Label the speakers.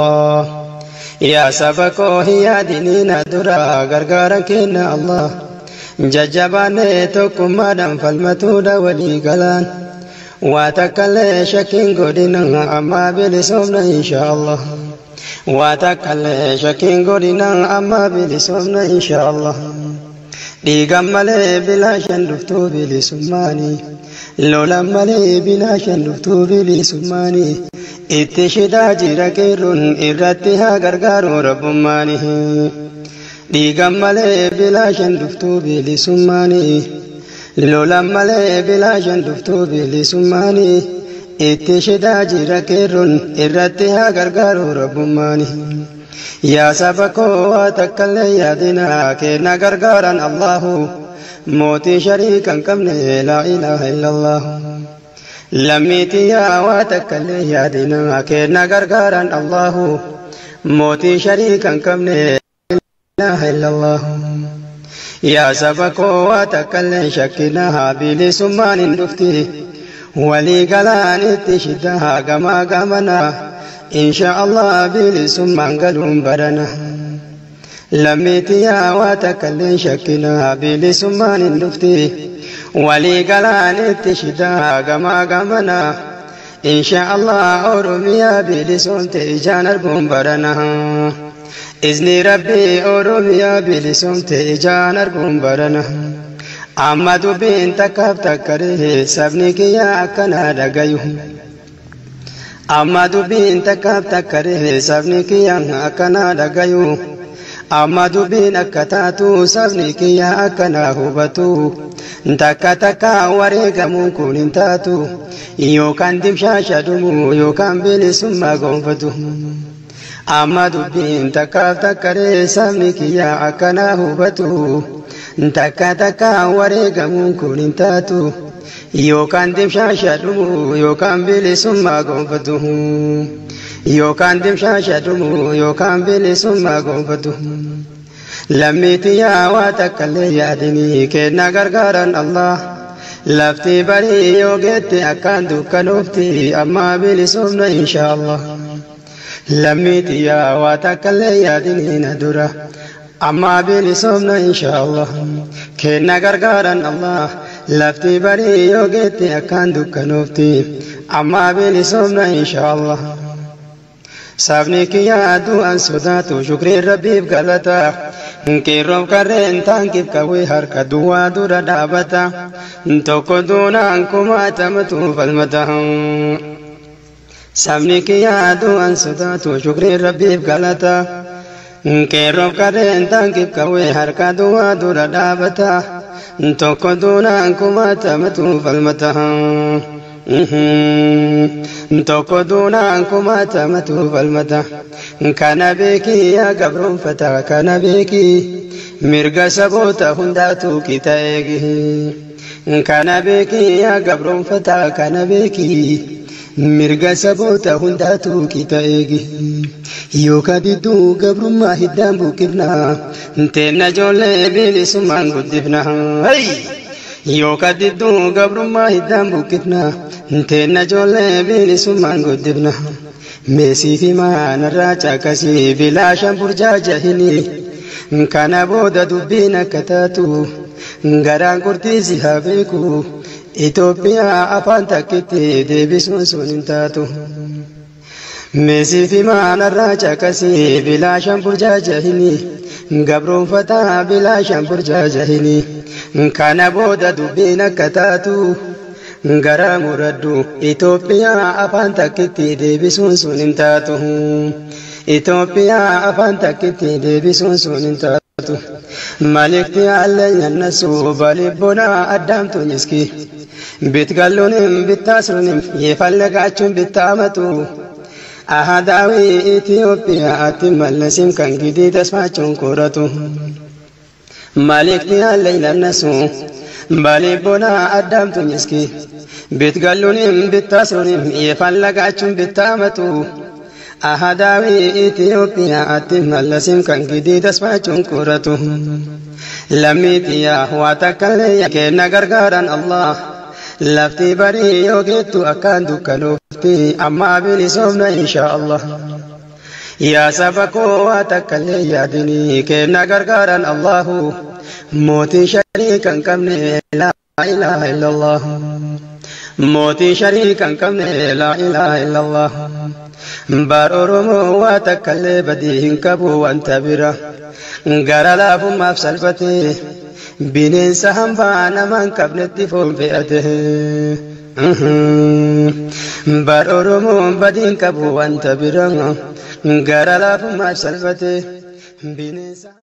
Speaker 1: Allah. Yaa saba koo hin yaadiniina dura gargaaran kenna Allah. Jajjabaannee tokkummaadhaan falmatuudha walii galaan. Waa takkallee shakkiin godhina ammaa bilisoomna insha Allah. Waa takkallee shakkiin godhina ammaa bilisoomna insha Allah. Dhiigan malee bilaashan dhuftuu bilisummaanii. Lolan malee bilaashan dhuftuu bilisummaanii. Itti shidaa jira qeerroon irratti haa gargaaru rabbummaanii. Dhiigan malee bilaashan dhuftuu bilisummaanii. Lolan malee bilaashan dhuftuu bilisummaanii. Itti shidaa jira qeerroon irratti haa gargaaru rabbummaanii. Yaa saba koo waa takkallee yaadina kenna gargaaran Allahu. Mootii shariika hin qabne laa ilaaha illallah. Lammiitii yaa waa takkallee yaadina kenna gargaaran Allahu. Mootii shariika hin qabne laa ilaaha illallah. Yaa saba koo waa takkallee shakkina bilisummaan hin dhufti. Walii galaan itti shidaa gamaa gamana. Insha Allah bilisummaan galuun barana. Lammiitii yaa waa takkallee shakkina bilisummaan hin dhufti. Walii galaan itti shidaa gamaa gamana. Insha Allah Oromiyaa bilisoomte ijaan arguun barana. Izni Rabbii Oromiyaa bilisoomte ijaan arguun barana. Amma dubbiin takkaaf takkaree sabni kiyya akkanaa dhagayu. Amma dubbiin takkaaf takkaree sabni kiyya akkanaa dhagayu. Amma dubbiin akka taatu sabni kiyya akkanaa hubatu. Takka takka wareegamuun kun hin taatu. Yookaan dimshaasha dhumu yookaan bilisummaa gonfatu. Amma dubbiin takkaaf takkaree sabni kiyya akkanaa hubatu. Takka takka wareegamuun kun hin taatu. Yookaan dimshaasha dhumu yookaan bilisummaa gonfatu. Yookaan dimshaasha dhumu yookaan bilisummaa gonfatu. Lammiitii yaa waa takkallee yaadinii kenna gargaaran Allah. Lafti barii yoo geette akkaan dukkanoofti ammaa bilisoomna insha Allah. Lammiitii yaa waa takkallee yaadinii na dura ammaa bilisoomna insha Allah. Kenna gargaaran Allah. Lafti barii yoo geette akkaan dukkanoofti ammaa bilisoomna insha Allah. Sabni kiyyaa du'an sodaatu shukriin rabbiif galata. Qeerroof qarreen taankiif qawwee harka duwwaa dura dhaabata. Tokko duunaan kumaatamatu falmata. Sabni kiyyaa du'an sodaatu shukriin rabbiif galata. Qeerroof qarreen taankiif qawwee harka duwwaa dura dhaabata. Tokko duunaan kumaatamatu falmata. Tokko duunaan kumaatamatu falmata. Kana beekii yaa gabroonfata kana beekii mirga saboota hundaatu qixa eegi. Kana beekii yaa gabroonfata kana beekii mirga saboota hundaatu qixa eegi. Yookaan didduu gabrummaa hiddaan buqqifna teenna ijoollee bilisummaan guddifna. Yookaan didduu gabrummaa hiddaan buqqifna teenna ijoollee bilisummaan guddifna. Meesii fi maanarraa caqasii bilaashan burjaajahini. Kana booda dubbiin akka taatu garaan qurxiisi haa beeku. Itoophiyaa afaan takkitti deebisuun sun hin taatu. Meesii fi maanarraa caqasii bilaashan burjaajahini. Gabroonfataa bilaashan burjaajahini. Kana booda dubbiin akka taatu garaa muraddu Itoophiyaa afaan takkitti deebisuun sun hin taatu. Itoophiyaa afaan takkitti deebisuun sun hin taatu. Malikti alleenya balibbona addaamtu nyiski. Bitgalluunim bittaasruunim yeefallaqaachuun bittaamatu. Ahadaawii Itoophiyaa atti mallasim kan gidii tasfaachuun koratu. Malikti alleenya balibbona addaamtu nyiski. Bitgalluunim bittaasruunim yeefallaqaachuun bittaamatu. Ahadaawii Itoophiyaa atti mallasim kan gidii tasfaachuun koratu. Lammiitiyaa waa takkallee kenna gargaaran Allah. Lafti barii yoo geettu akkaan dukkanoofti ammaa bilisoomna insha Allah. Yaa saba koo waa takka illee yaadinii kenna gargaaran Allahu mootii shariika hin qabne laa ilaaha illallah. Mootii shariika hin qabne laa ilaaha illallah. Baar Oromoo waa takka illee badii hin qabu wanta bira. Gara laafummaaf salphate bineensa hambaa nama hin qabnetti foon fe'ate. Baar Oromoon badii hin qabu wanta bira. Gara laafummaaf salphate bineensa.